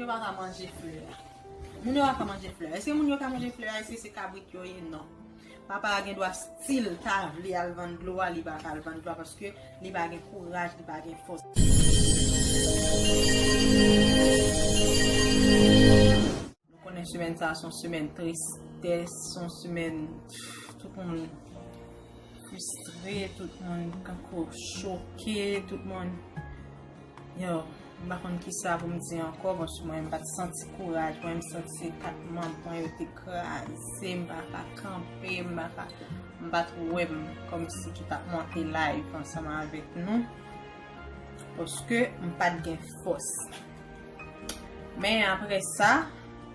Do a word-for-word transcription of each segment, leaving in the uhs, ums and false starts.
Pa ka manje flè a. Moun yo pa ka manje flè a. Èske moun yo ka manje flè a? Èske se kabrit yo ye? Non. Papa a gen dwa still ta vle al vann dlo a, li pa ka al vann dlo a paske li pa gen kouraj, li pa gen fòs. Nou konnen semèn sa a se yon semèn tristès, se yon semèn tout moun fristre, tout moun kankou choke, tout moun, yo, m pa konn kisa pou m di ankò, paske mwen, m pa t santi kouraj, mwen, m santi se kat manm mwen yo te kraze, m pa ka kanpe, m pa ka, m pa t wè m kòmsi ki t ap monte live ansanm avèk nou, paske m pa t gen fòs. Men apre sa,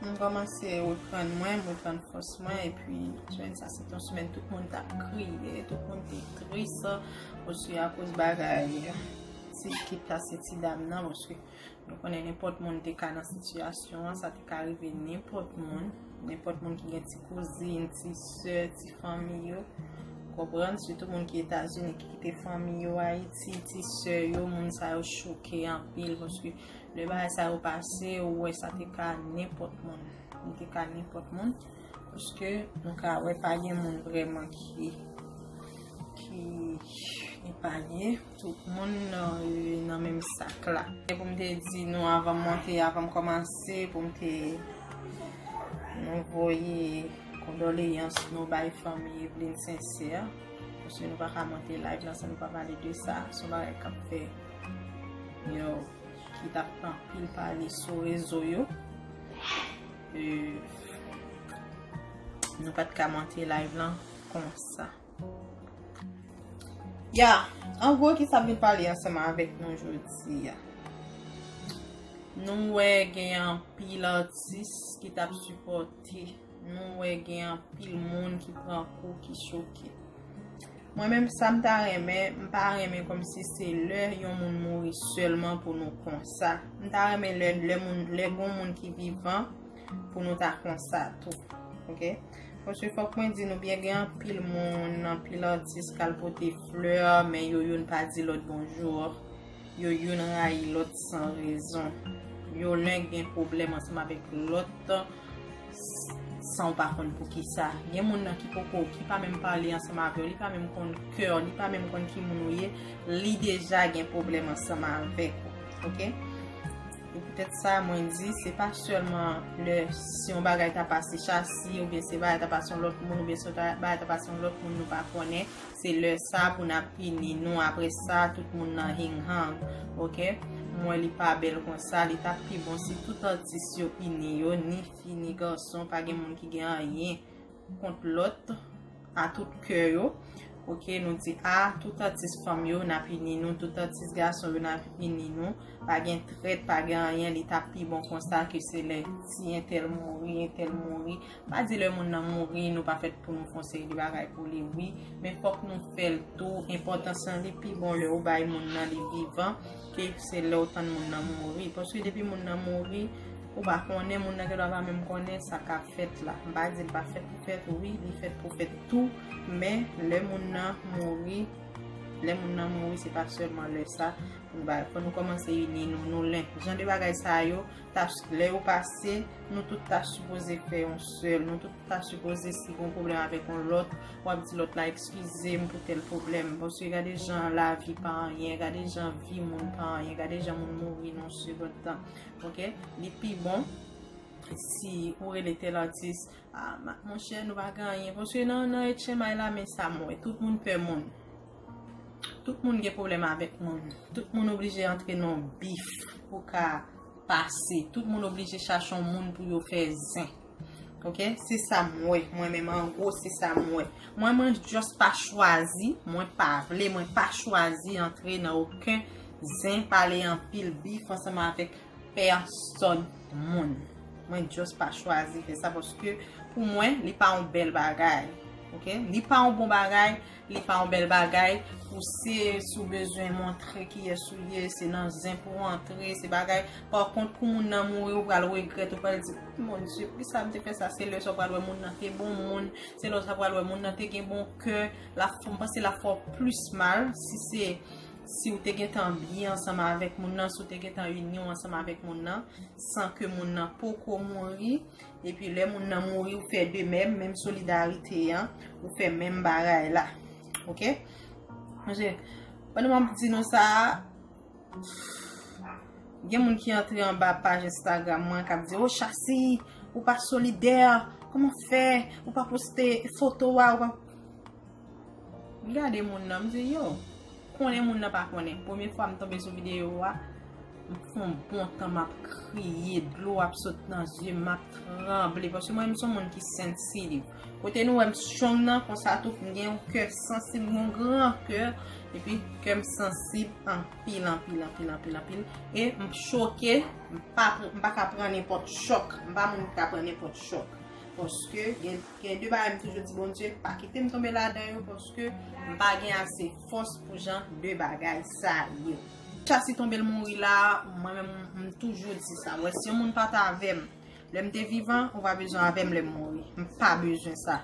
m kòmanse reprann mwen, m reprann fòs mwen, epi semèn sa se te yon semèn tout moun t ap kriye, tout moun te tris, paske akoz bagay ti ki pase ti dam nan, paske nou konnen nenpòt moun te ka nan sitiyasyon an, sa te ka rive nenpòt moun, nenpòt moun ki gen ti kouzin, ti sè, ti fanmi yo, konprann, sitou moun ki Etazini, ki kite fanmi yo Ayiti, ti sè yo, moun sa yo choke anpil, paske lè bagay sa yo pase, ou wè sa te ka nenpòt moun. Li te ka nenpòt moun. Paske nou ka wè pa gen moun vrèman ki, ki epanye. Tout moun nan, nan menm sak la. E pou m te di nou avan m monte, avan m kòmanse, pou m te nou voye kondoleyans nou bay fanmi Evelyne Sincère. Paske nou pa ka monte live lan san nou pa pale de sa. Se yon bagay k ap fè, yo, ki t ap anpil pale sou rezo yo. E, nou pa t ka monte live lan konsa. Ya, an gwo, ki sa m vin pale ansanm avèk nou jodi a? Nou wè gen anpil atis ki t ap sipòte. Nou wè gen anpil moun ki pran kou, ki choke. Mwen menm, sa m ta renmen, m pa renmen kòmsi se lè yon moun mouri sèlman pou nou konsa. M ta renmen lè, lè moun, lè gon moun ki vivan pou nou ta konsa tou. Oke? Paske fòk mwen di nou byen, gen anpil moun, anpil atis k al pote flè, men yo youn pa di lòt bonjou. Yo youn rayi lòt san rezon. Yo len gen pwoblèm ansanm avèk lòt, san w pa konn poukisa. Gen moun nan ki poko, ki pa menm pale ansanm avè w, li pa menm konn kè w, li pa menm konn ki moun ou ye, li deja gen pwoblèm ansanm avèk ou. Oke? E poutèt sa, mwen di, se pa sèlman lè si yon bagay ta pase Chasi, oubyen se bagay ta pase yon lòt moun, oubyen se ta, bagay ta pase yon lòt moun nou pa konnen, se lè sa pou n ap ini nou. Apre sa, tout moun nan hing hang, oke? Mwen, li pa bèl konsa, li t ap pi bon si tout atis yo ini yo, ni fi, ni gason, pa gen moun ki gen anyen kont lòt, a tout kè yo. Oke, nou di a tout atis fanm yo, n ap ini nou, tout atis gason yo, n ap ini nou. Pa gen trèt, pa gen anyen, li t ap pi bon konsa ke se lè ti entèl mouri, entèl mouri. Pa di lè moun nan mouri, nou pa fèt pou nou fè yon seri de bagay pou li, wi. Men fòk nou fè l tou. Enpòtans lan, li pi bon lè ou bay moun nan li vivan ke se lè ou tann moun nan mouri. Paske depi moun nan mouri, ou pa konnen, moun nan gendwa pa menm konnen sa k ap fèt la. M pa di l pa fèt pou fèt, wi, li fèt pou fèt tou, men lè moun nan mouri, lè moun nan mouri, se pa sèlman lè sa pou nou bay, fò nou kòmanse ini nou, nou len. Jan de bagay sa yo, ta, lè yo pase, nou tout ta sipoze fè yon sèl, nou tout ta sipoze, si gon pwoblèm avèk yon lòt, w ap di lòt la, "Eskize m pou tèl pwoblèm." Paske gade jan lavi pa anyen, gade jan vi moun pa anyen, gade jan moun mouri nan yon segond tan. Oke? Li pi bon si ou rele tèl atis, "Ah, ma-, monchè, nou pa gen anyen." Paske nan, nan H M I la, men sa m wè, tout moun pè moun. Tout moun gen pwoblèm avèk moun. Tout moun oblije antre nan bif pou ka pase. Tout moun oblije chache yon moun pou yo fè zen. Oke? Se sa m wè. Mwen menm, an gwo, se sa m wè. Mwen, mwen just pa chwazi, mwen pa vle, mwen pa chwazi antre nan okenn zen, pale anpil bif ansanm avèk pèsòn moun. Mwen just pa chwazi fè sa paske pou mwen, li pa yon bèl bagay. Oke? Li pa yon bon bagay, li pa yon bèl bagay pou se si w bezwen montre kiyès ou ye, se nan zen pou w antre, se bagay. Pa kont, kou moun nan mouri, ou pral regrèt, ou pral di, "Mon Dye, poukisa m te fè sa?" Se lè sa w pral wè moun nan te bon moun, se lè sa w pral wè moun nan te gen bon kè, l ap, m panse l ap fè w plis mal si se Si w te gentan byen ansanm avèk moun nan, si w te gentan ini w ansanm avèk moun nan, san ke moun nan poko mouri, epi lè moun nan mouri, ou fè de menm, menm solidarite an, ou fè menm bagay la. Oke? Manje, pandan m ap di nou sa, gen moun ki antre anba paj Instagram mwen k ap di, "O Chasi, ou pa solidè, kòman fè, ou pa poste foto a, ou pa." M gade moun nan, m di, "Yo, konnen moun nan pa konnen." Premye fwa m tonbe sou videyo a, m fè yon bon tan m ap kriye, dlo ap sot nan zye m, m ap tranble, paske mwen, m se yon moun ki sensitive. Kote nou wè m strong nan, konsa tou, m gen yon kè sansib, yon gran kè, epi kè m sansib anpil, anpil, anpil, anpil, anpil. E m choke, m pa, m pa ka pran nenpòt chòk. M pa moun ki ka pran nenpòt chòk. Paske gen, gen de bagay m toujou di Bondye, pa kite m tonbe ladan yo, paske m pa gen ase fòs pou jan de bagay sa yo. Chasi tonbe l mouri la, mwen menm, m toujou di sa. Wè, si yon moun pa t avè m, lè m te vivan, ou pa bezwen avè m lè m mouri. M pa bezwen sa.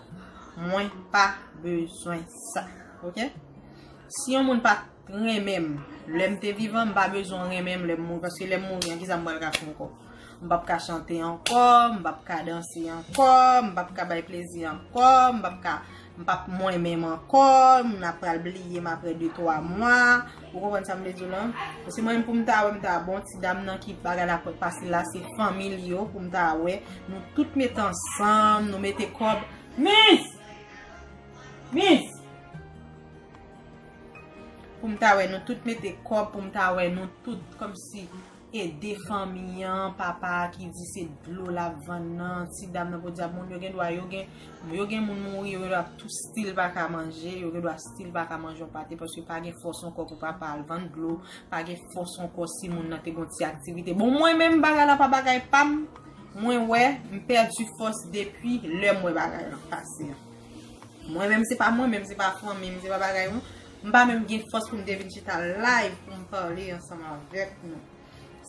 Mwen pa bezwen sa. Oke? Si yon moun pa t renmen m lè m te vivan, m pa bezwen renmen m lè m mouri. Paske lè m mouri an, kisa m pral ka fè ankò? M p ap ka chante ankò, m p ap ka danse ankò, m p ap ka bay plezi ankò, m p ap ka, m p ap mwen menm ankò, m ap pral bliye m apre de twa mwa. Ou konprann sa m vle di w lan? Paske mwen menm pou m ta wè, m ta bon, ti dam nan ki bagay la pase la, se fanmi l yo, pou m ta wè. Nou tout mete ansanm, nou mete kòb. Miss! Miss! Pou m ta wè nou tout mete kòb, pou m ta wè nou tout kòmsi ede fanmi an, papa a ki di se dlo l ap vann nan, ti dam nan podyab moun, yo gen dwa, yo gen, yo gen moun mouri, yo gen dwa tou still pa ka manje, yo gen dwa still pa ka manje yon pate paske pa gen fòs ankò pou papa al vann dlo, pa gen fòs ankò si moun nan te gon ti aktivite. Bon, mwen menm bagay la pa bagay pa m, mwen wè, m pèdi fòs depi lè m wè bagay la pase an. Mwen menm se pa mwen menm, se pa fanmi m, se pa bagay mwen. M pa menm gen fòs pou m te vin chita live pou m pale ansanm avèk nou.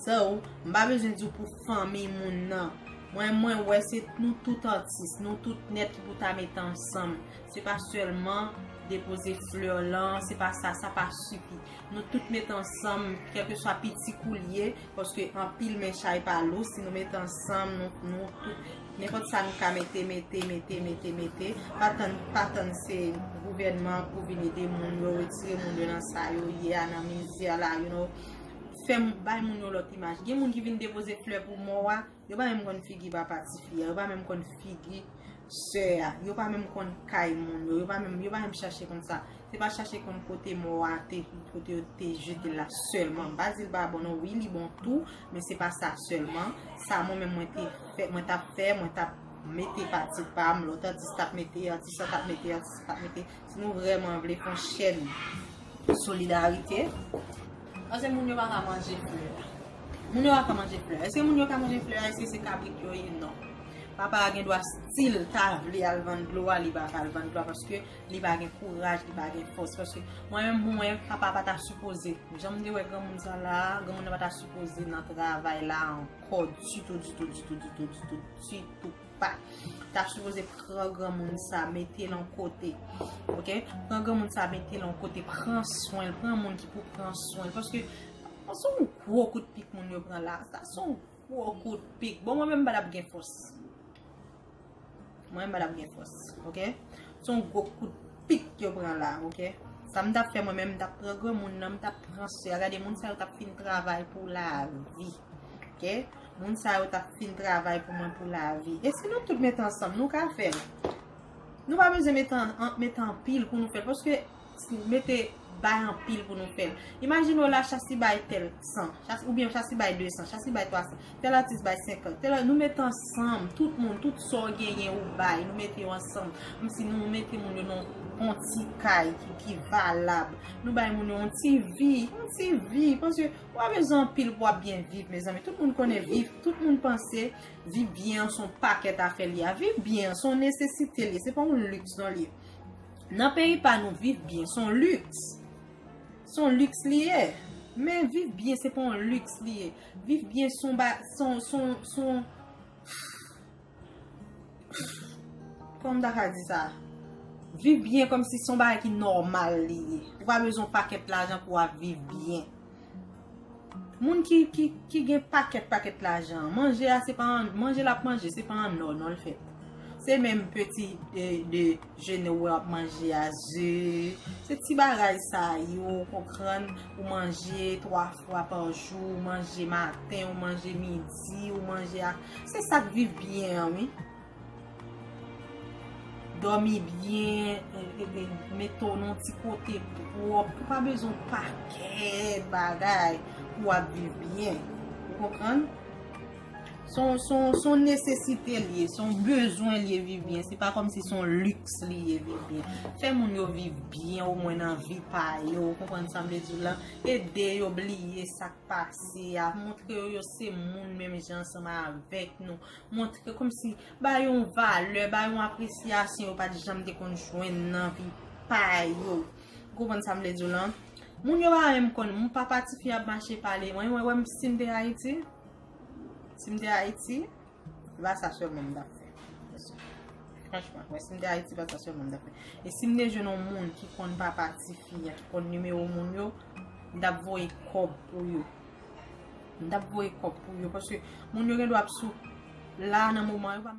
So, m pa bezwen di w pou fanmi moun nan. Mwen, mwen wè se nou tout atis, nou tout nèt ki pou ta mete ansanm. Se pa sèlman depoze flè lan, se pa sa, sa pa sifi. Nou tout mete ansanm, kèlkeswa piti kou l ye, paske anpil men chay pa lou, si nou mete ansanm, nou, nou tout, nenpòt sa nou ka mete, mete, mete, mete, mete, pa tann, pa tann se gouvènman pou vin ede moun yo, retire moun yo nan sa yo ye a, nan mizè la, you know. Fè m, bay moun yo lòt imaj. Gen moun ki vin depoze flè pou mò a, yo pa menm konn figi papa tifi a, yo pa menm konn figi sè a, yo pa menm konn kay moun yo, yo pa menm, yo pa menm chache konn sa. Se pa chache konn kote mò a te, kote yo te jete l la sèlman. M pa di l pa bon non, wi, li bon tou, men se pa sa sèlman. Sa mwen menm mwen te fè, mwen t ap fè, mwen t ap mete pati pa m, lòt atis t ap mete, atis la t ap mete, atis la t ap mete. Si nou vrèman vle fè yon chèn solidarite, èske moun yo pa ka manje flè a? Moun yo pa ka manje flè a. Èske moun yo ka manje flè a? Èske se kabrit yo ye? Non. Papa a gen dwa still ta vle al vann dlo a, li pa ka al vann dlo a paske li pa gen kouraj, li pa gen fòs. Paske mwen menm pou mwen, papa pa ta sipoze. Jan m te wè granmoun sa la, granmoun nan pa ta sipoze nan travay la ankò ditou, ditou, ditou, ditou, ditou, ditou pa. T ap sipoze pran granmoun sa, mete l yon kote. Oke? Pran granmoun sa, mete l yon kote. Pran swen l. Pran moun ki pou pran swen l. Paske, se yon gwo kout pik moun yo pran la. Sa se yon gwo kout pik. Bon, mwen menm, m pa t ap gen fòs. Mwen menm, m pa t ap gen fòs. Oke? Se yon gwo kout pik yo pran la. Oke? Sa m t ap fè mwen menm, m t ap pran granmoun nan, m t ap pran sè a. Gade, moun sa yo t ap fin travay pou lavi. Oke? Moun sa yo t ap fin travay pou mwen pou lavi. E si nou tout mete ansanm, nou ka fè l. Nou pa bezwen mete an, an, mete anpil pou nou fè l. Paske mete bay anpil pou nou fè l. Imajine w la, Chasi bay tèl san, Chasi, oubyen Chasi bay de san, Chasi bay twa san, tèl atis bay senkant, tèl, nou mete ansanm, tout moun, tout sa w genyen ou bay, nou mete yo ansanm. Kòmsi nou mete moun yo nan yon ti kay ki, ki valab. Nou bay moun yo yon ti vi, yon ti vi. Paske ou pa bezwen anpil pou w ap byen viv, mezanmi. Tout moun konnen viv, tout moun panse viv byen an se yon pakèt afè li ye. Viv byen an se yon nesesite li ye, se pa yon liks non li ye. Nan peyi pa nou, viv byen se yon liks. Se yon liks li ye. Men viv byen se pa yon liks li ye. Viv byen se yon ba, se yon, se yon, se yon, kòman m ta ka di sa? Viv byen kòmsi se yon bagay ki nòmal li ye. Ou pa bezwen yon pakèt lajan pou w ap viv byen. Moun ki, ki, ki gen pakèt, pakèt lajan, manje a se pa an, manje l ap manje, se pa an nò, non, l fèt. Se menm peti de, de jene w ap manje a, ze, se ti bagay sa yo, konprann, ou manje twa fwa pa jou, ou manje maten, ou manje midi, ou manje a, se sa k viv byen an, wi. Dòmi byen, e, e, e, mete w nan yon ti kote pwòp. Ou pa bezwen yon pakèt bagay pou w ap viv byen. Ou konprann? Se yon, se yon, se yon nesesite l ye, se yon bezwen l ye viv byen. Se pa kòmsi se yon liks li ye viv byen. Fè moun yo viv byen, omwen nan vi pa yo. Ou konprann sa m vle di w la? Ede yo bliye sa k pase a. Montre yo yo se moun menm jan ansanm avèk nou. Montre kòmsi ba yo yon valè, ba yo yon apresyasyon yo pa t janm te konn jwenn nan vi pa yo. Ou konprann sa m vle di w lan? Moun yo pa menm konn, moun papa tifi ap mache pale. Mwen, mwen, wè m, si m te Ayiti, si m te Ayiti, se pa sa sèlman m t ap fè. Franchman, wè, si m te Ayiti, se pa sa sèlman m t ap fè. E si m te jwenn yon moun ki konn papa tifi a, ki konn nimewo moun yo, m t ap voye kòb pou yo. M t ap voye kòb pou yo, paske moun yo gen dwa ap sou la nan moman yo pa